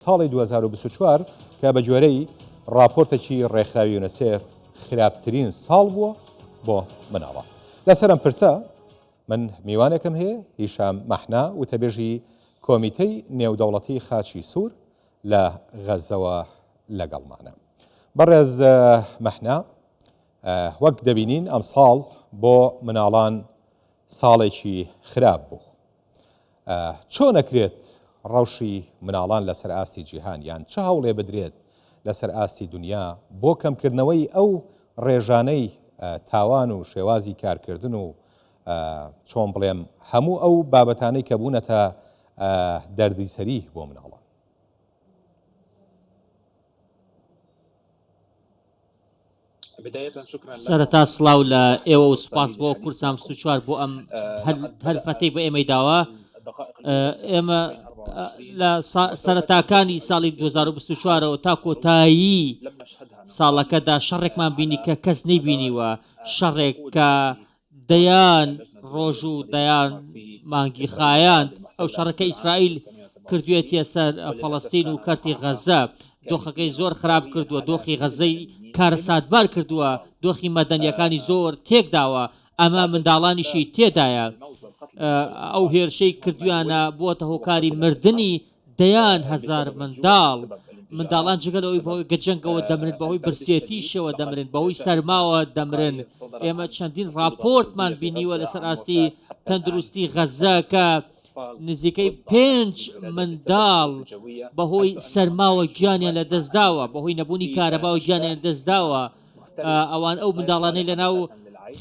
ساڵی 2024 کە بەگوێرەی ڕاپۆرتێکی ڕێکخراوی یونسێف خراپترین ساڵ بووە بۆ مناڵان. لەسەر ئەم پرسە من میوانێکم هەیە هیشام مەحنا وتەبێژی کۆمیتەی نێودەوڵەتی خاچی سوور لە غەزەوە لەگەڵمانە. بەڕێز مەحنا وەک دەبینین ئەمساڵ بۆ مناڵان ساڵێکی خراپ بوو. چۆن ئەکرێت ڕەوشی مناڵان لەسەر ئاستی جیهان یان چ هەوڵێ بدرێت لەسەر ئاستی دنیا بۆ کەمکردنەوەی ئەو ڕێژانەی تاوان و شێوازی کارکردن و چۆن بڵێم هەموو ئەو بابەتانەی کە بوونەتە دەردیسەری بۆ مناڵان؟ سەرەتا سڵاو لە ئێوە و سوپاس بۆ کوردسان 24 بۆ ئەم هەرفەتەی بە ئێمەی داوە ئێمە لە سەرەتاکانی ساڵی 2024ەوە تا کۆتایی ساڵەکەدا شەڕێکمان بینی کە کەس نەیبینیوە شەڕێک کە دەیان ڕۆژ و دەیان مانگی خایاند، ئەو شەڕە کە ئیسرائیل کردوێتیە سەر فەڵەستین و کەرتی غەزە دۆخەکەی زۆر خراپ کردووە، دۆخی غەزەی کارەساتبار کردووە، دۆخی مەدەنیەکانی زۆر تێکداوە، ئەمە منداڵانیشی تێدایە، ئەو هێرشەی کردویانە بووەتە هۆکاری مردنی دەیان هەزار منداڵ، منداڵان جگە لەوەی بەهۆی گەجەنگەوە دەمرن، بەهۆی برسێتیشەوە دەمرن، بەهۆی سەرماوە دەمرن، ئێمە چەندین ڕاپۆرتمان بینیوە لەسەر ئاستی تەندروستی غەزە کە نزیکەی پێنج منداڵ بەهۆی سەرماوە گیانیان لەدەستداوە، بەهۆی نەبوونی کارەباوە گیانیان لەدەستداوە. ئەوان ئەو منداڵانەی لەناو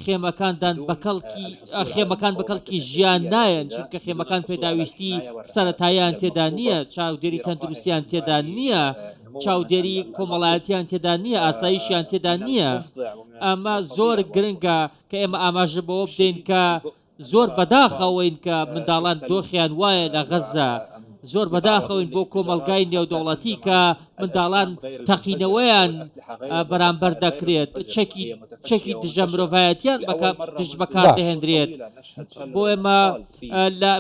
خێمەکاندان بەکەڵکی خێمەکان بەکەڵکی ژیان نایەن چونکە خێمەکان پێداویستی سەتاییان تێدا نییە چاودێری تەندروستیان تێدا نییە چاودێری کۆمەڵایەتیان تێدا نییە ئاسایشیان تێدا نییە ئەمە زۆر گرنگە کە ئێمە ئاماژە بەوە بدەین کە زۆر بەداخەوەین کە منداڵان دۆخیان وایە لە غەززە، زۆر بەداخەوەین بۆ کۆمەڵگای نێودەوڵەتی کە منداڵان تەقینەوەیان بەرامبەر دەکرێت، چەکی چەکی دژە مرۆڤایەتیان دژ بەکار دەهێنرێت. بۆ ئێمە لە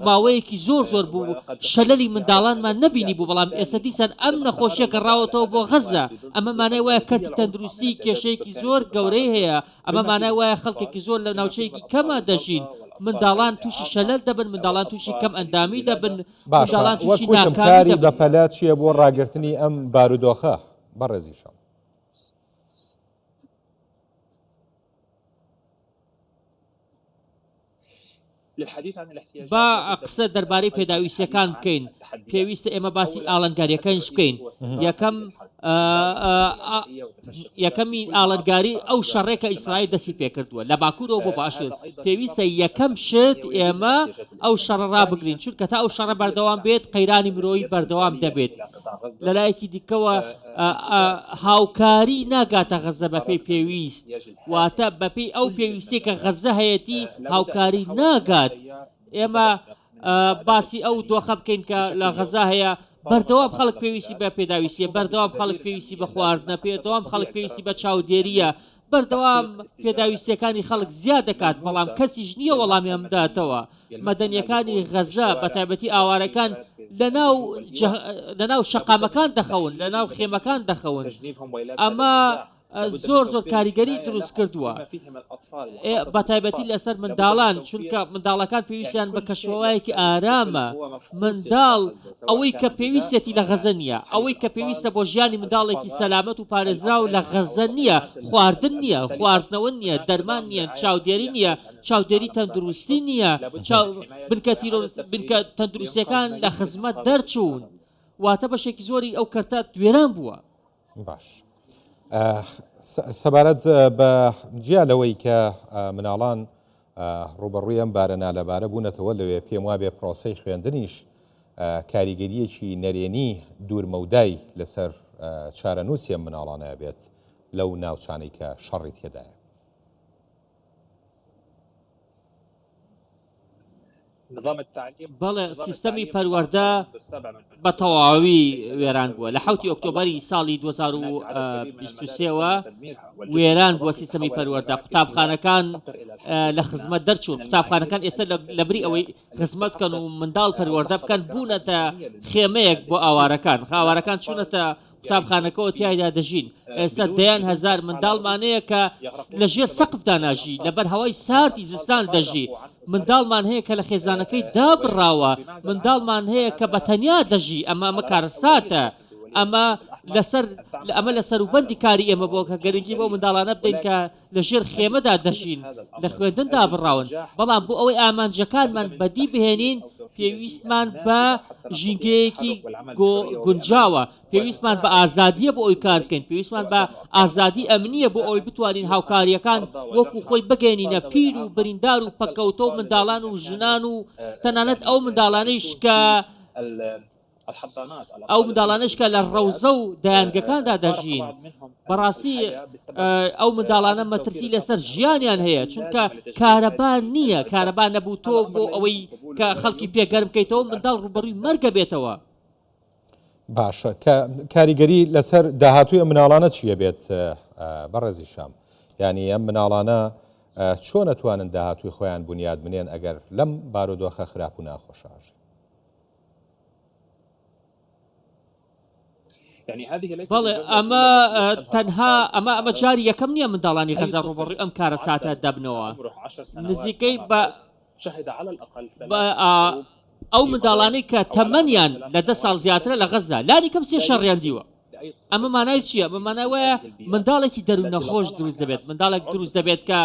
ماوەیەکی زۆر زۆر بوو شەلەلی منداڵانمان نەبینی بوو، بەڵام ئێستا دیسان ئەم نەخۆشیە گەڕاوەتەوە بۆ غەززە، ئەمە مانای وایە کەرتی تەندروستی کێشەیەکی زۆر گەورەی هەیە، ئەمە مانای وایە خەڵکێکی زۆر لە ناوچەیەکی کەما دەژین، منداڵان تووشی شەلەل دەبن، منداڵان تووشی کەم ئەندامی دەبن، باشە منداڵان وەک تووشی وتم ناکامی کاری دەبن. بەپەلە چییە بۆ ڕاگرتنی ئەم بارودۆخە بەڕێزیشم؟ با قسە دەربارەی پێداویستیەکان بکەین پێویستە ئێمە باسی ئاڵنگاریەکانیش بکەین یەکەم یەکەمی ئاڵنگاری ئەو شەڕێکە ئیسرائیل دەستی پێکردووە لە باکوورەوە بۆ باشوور پێویستە یەکەم شت ئێمە ئەو شەڕە ڕابگرین چونکە تا ئەو شەڕە بەردەوام بێت قەیرانی مرۆیی بەردەوام دەبێت لەلایەکی دیکەوە هاوکاری ناگاتە غەزە بەپێی پێویست واتە بەپێی ئەو پێویستیە کە غەزە هەیەتی هاوکاری ناگات ئێمە باسی ئەو دۆخە بکەین کە لە غەزا هەیە بەردەوام خەڵک پێویستی بە پێداویستیە بەردەوام خەڵک پێویستی بە خواردنە پێدەوام خەڵک پێویستی بە چاودێریە بەردەوام پێداویستیەکانی خەڵک زیاد دەکات بەڵام کەسیش نییە وەڵامیان بداتەوە مەدەنیەکانی غەزە بە تایبەتی ئاوارەکان لەناو لەناو شەقامەکان دەخەون لەناو خێمەکان دەخەون ئەمە زۆر زۆر کاریگەری دروست کردووە بەتایبەتی لەسەر منداڵان چونکە منداڵەکان پێویستیان بە کەشوهەوایەکی ئارامە منداڵ ئەوەی کە پێویستێتی لە غەزە نییە ئەوەی کە پێویستە بۆ ژیانی منداڵێکی سەلامەت و پارێزراو لە غەزە نییە خواردن نییە خواردنەوە نییە دەرمان نییە چاودێری نییە چاودێری تەندروستی نییە بنکە تیرۆرست بنکە تەندروستیەکان لە خزمەت دەرچوون واتە بەشێکی زۆری ئەو کەرتە وێران بووە. باش سەبارەت بە جیا لەوەی کە مناڵان ڕوبەڕووی ئەم بارە نالەبارە بوونەتەوە لەوێ پێم وابێ پرۆسەی خوێندنیش کاریگەریەکی نەرێنی دوورمەودای لەسەر چارەنووسی ئەم مناڵانە بێت لەو ناوچانەی کە شەڕی تێدایە. بەڵێ سیستەمی پەروەردە بە تەواوی وێران بووە لە حوتی ئۆکتۆبەری ساڵی 2023ەوە وێران بووە سیستەمی پەروەردە قوتابخانەکان لە خزمەت دەرچوون قوتابخانەکان ئێستا لە بری ئەوەی خزمەت بکەن و منداڵ پەروەردە بکەن بوونەتە خێمەیەک بۆ ئاوارەکان ئاوارەکان چوونەتە قوتابخانەکەەوە تیایدا دەژین ئێستا دەیان هەزار منداڵمانەیە کە لە ژێر سەقفدا ناژی لەبەر هەوای ساردی زستان دەژی منداڵمان هەیە کە لە خێزانەکەی دابڕاوە منداڵمان هەیە کە بە تەنیا دەژی ئەمە ئەمە کارەساتە ئەمە لەسەر ئەمە لە سەروبەندی کاری ئێمە بۆ کە گەرنگی بۆ منداڵانە بدەین کە لە ژێر خێمەدا دەژین، لە خوێندن دابڕاون، بەڵام بۆ ئەوەی ئامانجەکانمان بەدی بهێنین پێویستمان بە ژینگەیەکی گونجاوە، پێویستمان بە ئازادییە بۆ ئەوەی کار بکەین، پێویستمان بە ئازادی ئەمنییە بۆ ئەوەی بتوانین هاوکارییەکان وەکو خۆی بگەیەنینە پیر و بریندار و پەککەوتە و منداڵان و ژنان و تەنانەت ئەو منداڵانەیش کە ئەو منداڵانەش کە لە ڕەوزە و دایانگەکاندا دەژین بەڕاستی ئەو منداڵانە مەترسی لەسەر ژیانیان هەیە چونکە کارەبا نییە کارەبا نەبوو تۆ بۆ ئەوەی کە خەڵکی پێگەرم بکەیتەوە منداڵ ڕوبەڕووی مەرگە بێتەوە. باشە کە کاریگەری لەسەر داهاتووی ئەم مناڵانە چییە بێت بەڕێزی شام یعنی ئەم مناڵانە چۆن ئەتوانن داهاتووی خۆیان بنیاد بنێن ئەگەر لەم بارودۆخە خراپ و ناخۆشاژی بەڵێ ئەمە تەنها ئەمە ئەمە جاری یەکەم نییە منداڵانی غەزە ڕووبەڕووی ئەم کارەساتە دەبنەوە نزیکەی بە ئەو منداڵانەی کە تەمەنیان لە دە ساڵ زیاترە لە غەزە لانی کەم سێ شەڕیان دیوە ئەمە مانای چییە؟ ئەمە مانای وایە منداڵێکی دەروون نەخۆش دروست دەبێت، منداڵێک دروست دەبێت کە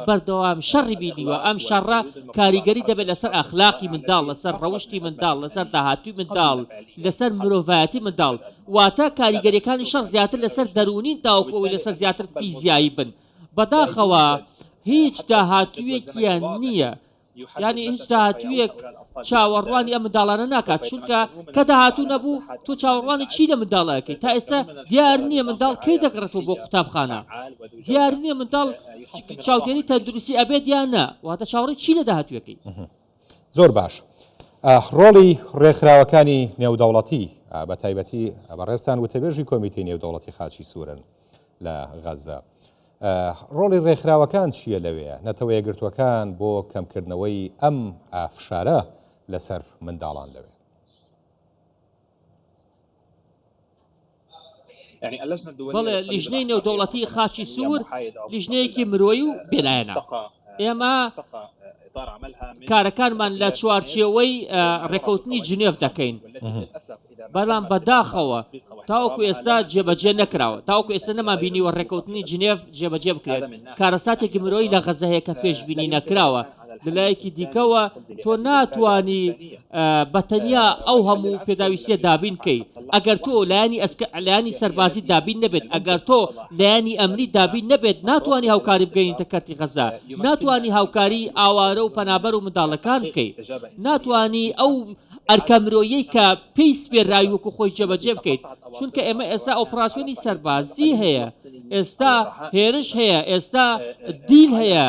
بەردەوام شەڕی بینیوە، ئەم شەڕە کاریگەری دەبێت لەسەر ئەخلاقی منداڵ، لەسەر ڕەوشتی منداڵ، لەسەر داهاتووی منداڵ، لەسەر مرۆڤایەتی منداڵ، واتە کاریگەرییەکانی شەڕ زیاتر لەسەر دەروونین تاوەکو ئەوەی لەسەر زیاتر فیزیایی بن، بەداخەوە هیچ داهاتوویەکیان نییە. یانی هیچ داهاتوویەک چاوەڕوانی ئەم منداڵانە ناکات چونکە کە داهاتوو نەبوو تۆ چاوەڕوانی چی لە منداڵەکەی تا ئێستا دیار نییە منداڵ کەی دەگەڕێتەوە بۆ قوتابخانە دیار نییە منداڵ چاودێری تەندروستی ئەبێت یان نا واتە چاوەڕێی چی لە داهاتووەکەی زۆر باش ڕۆڵی ڕێکخراوەکانی نێودەوڵەتی بە تایبەتی بەڕێزتان وتەبێژی کۆمیتەی نێودەوڵەتی خاچی سوورن لە غەزە ڕۆڵی ڕێکخراوەکان چییە لەوێ؟ نەتەوە یەکگرتووەکان بۆ کەمکردنەوەی ئەم فشارە لەسەر منداڵان لەوێ؟ بەڵێ لیژنەی نێودەوڵەتی خاچی سوور لیژنەیەکی مرۆیی و بێلایەنە. ئێمە کارەکانمان لە چوارچێوەی ڕێکەوتنی جنێف دەکەین. بەڵام بەداخەوە تاوەکو ئێستا جێبەجێ نەکراوە، تاوەکو ئێستا نەمانبینیوە ڕێککەوتنی جنێڤ جێبەجێ بکرێت، کارەساتێکی مرۆیی لە غەززە هەیە کە پێشبینی نەکراوە، لەلایەکی دیکەوە تۆ ناتوانی بە تەنیا ئەو هەموو پێداویستیە دابین بکەی، ئەگەر تۆ لایەنی لایەنی سەربازیت دابین نەبێت، ئەگەر تۆ لایەنی ئەمنیت دابین نەبێت، ناتوانی هاوکاری بگەیەنیتە کەرتی غەززە، ناتوانی هاوکاری ئاوارە و پەنابەر و منداڵەکان بکەی، ناتوانی ئەو ئەرکە مرۆییەی کە پێی سپێرراوی وەکو خۆی جێبەجێ بکەیت، چونکە ئێمە ئێستا ئۆپراسیۆنی سەربازی هەیە، ئێستا هێرش هەیە، ئێستا دیل هەیە،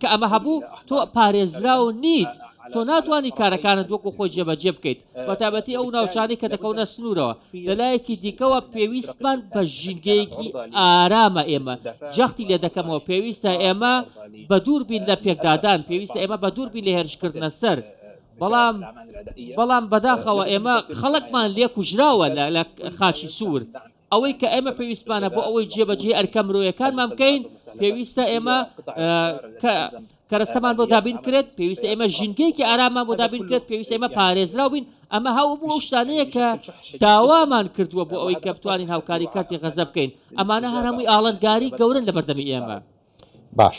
کە ئەمە هەبوو تۆ پارێزراو نیت، تۆ ناتوانی کارەکانت وەکو خۆی جێبەجێ بکەیت، بەتایبەتی ئەو ناوچانەی کە دەکەونە سنوورەوە، لەلایەکی دیکەوە پێویستمان بە ژینگەیەکی ئارامە، ئێمە جەختی لێدەکەمەوە پێویستە ئێمە بەدوور بین لە پێکدادان، پێویستە ئێمە بەدوور بین لە هێرشکردنە سەر. بەڵام بەڵام بەداخەوە ئێمە خەڵکمان لێ کوژراوە لە خاچی سوور ئەوەی کە ئێمە پێویستمانە بۆ ئەوەی جێبەجێ ئەرکە مرۆیەکانمان بکەین پێویستە ئێمە کە کەرەستەمان بۆ دابین کرێت پێویستە ئێمە ژینگەیەکی ئارامان بۆ دابین کرێت پێویستە ئێمە پارێزراو بین ئەمە هەو بوو ئەو شتانەیە کە داوامان کردووە بۆ ئەوەی کە بتوانین هاوکاری کەرتی غەزە بکەین ئەمانە هەر هەمووی ئاڵنگاری گەورن لە بەردەمی ئێمە. باش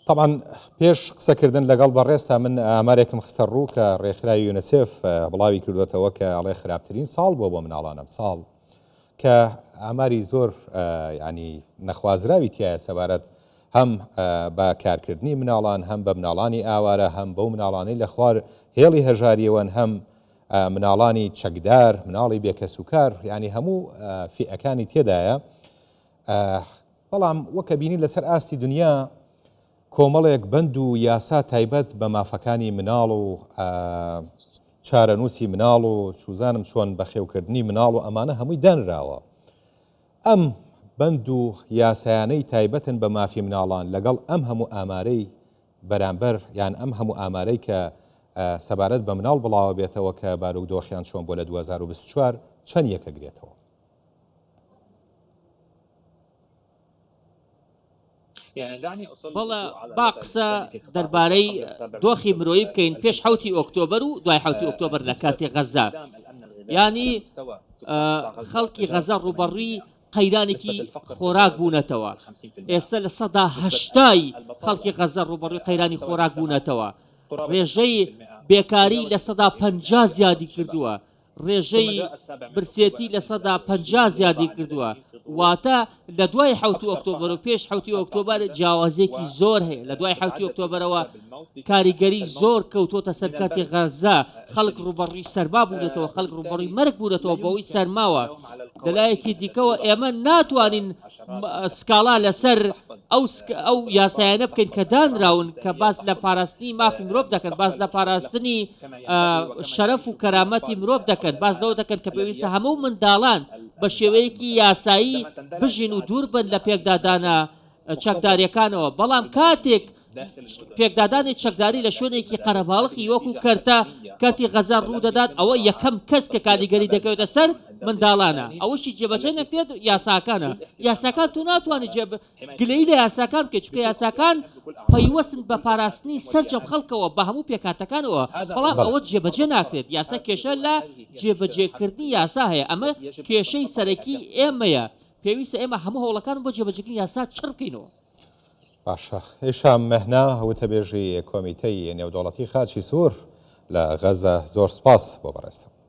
تەبعەن پێش قسەکردن لەگەڵ بەڕێزتا من ئامارێکم خستە ڕوو کە ڕێکخراوی یونسێف بڵاوی کردوێتەوە کە ئەڵێ خراپترین ساڵ بووە بۆ مناڵان ئەم ساڵ کە ئاماری زۆر ینی نەخوازراوی تایە سەبارەت هەم بە کارکردنی مناڵان هەم بە مناڵانی ئاوارە هەم بەو مناڵانەی لە خوار هێڵی هەژاریەوەن هەم مناڵانی چەکدار مناڵی بێکەسوکار ینی هەموو فئەکانی تێدایە بەڵام وەکە بینی لەسەر ئاستی دنیا. کۆمەڵێک بەند و یاسا تایبەت بە مافەکانی مناڵ و چارەنووسی مناڵ و چوزانم چۆن بەخێوکردنی مناڵ و ئەمانە هەمووی دانراوە. ئەم بەند و یاسایانەی تایبەتن بە مافی مناڵان لەگەڵ ئەم هەموو ئامارەی بەرامبەر یان ئەم هەموو ئامارەی کە سەبارەت بە مناڵ بڵاوە بێتەوە کە بارودۆخیان چۆن بووە لە 2024 چەند یەکەگرێتەوە؟ بەڵێ با قسە دەربارەی دۆخی مرۆیی بکەین پێش حوتی ئۆکتۆبەر و دوای حوتی ئۆکتۆبەر لە کاتی غەزە ینی خەڵکی غەزە ڕوبەڕووی قەیرانێکی خۆراک بوونەتەوە ئێستا لە سەدا هەشتای خەڵکی غەزە ڕوبەڕووی قەیرانی خۆراک بوونەتەوە ڕێژەی بێکاری 50% زیادی کردووە ڕێژەی برسێتی 50% زیادی کردووە، واتە لە دوای حەوتی ئۆکتۆبەر و پێش حەوتی ئۆکتۆبەر جیاوازییەکی زۆر هەیە، لە دوای حەوتی ئۆکتۆبەرەوە کاریگەری زۆر کەوتۆتە سەر کەرتی غەززە، خەڵک ڕووبەڕووی سەرما بوونەتەوە، خەڵک ڕووبەڕووی مەرگ بوونەتەوە بەهۆی سەرماوە، لەلایەکی دیکەوە ئێمە ناتوانین سکاڵا لەسەر ئەو ئەو یاسایانە بکەین کە دانراون کە باس لە پاراستنی مافی مرۆڤ دەکەن، باس لە پاراستنی شەرەف و کەرامەتی مرۆڤ دەکەن، باس لەوە دەکەن کە پێویستە هەموو منداڵان بە شێوەیەکی یاسایی بژین و دوور بن لە پێکدادانە چەکداریەکانەوە، بەڵام کاتێک پێکدادانی چەکداری لە شوێنێکی قەرەباڵخی وەکو کەرتە کەرتی غەزە ڕوودەدات ئەوە یەکەم کەس کە کاریگەری دەکەوێتە سەر منداڵانە ئەوەشی جێبەجێ نەکرێت یاساکانە یاساکان تۆ ناتوانانی جێ گلەیی لە یاساکان بکەیت چونکە یاساکان پەیوەستن بە پاراستنی سەرجەم خەڵکەوە بە هەموو پێکهاتەکانەوە بەڵام ئەوە جێبەجێ ناکرێت یاسا کێشە لە جێبەجێکردنی یاسا هەیە ئەمە کێشەی سەرەکی ئێمەیە پێویستە ئێمە هەموو هەوڵەکان بۆ جێبەجێکردنی یاسا چڕ بکەینەوە. باشە هیشام مەهنا وتەبێژی کۆمیتەی نێودەوڵەتی خاچی سوور لە غەزە زۆر سپاس بۆ بەڕێزتان.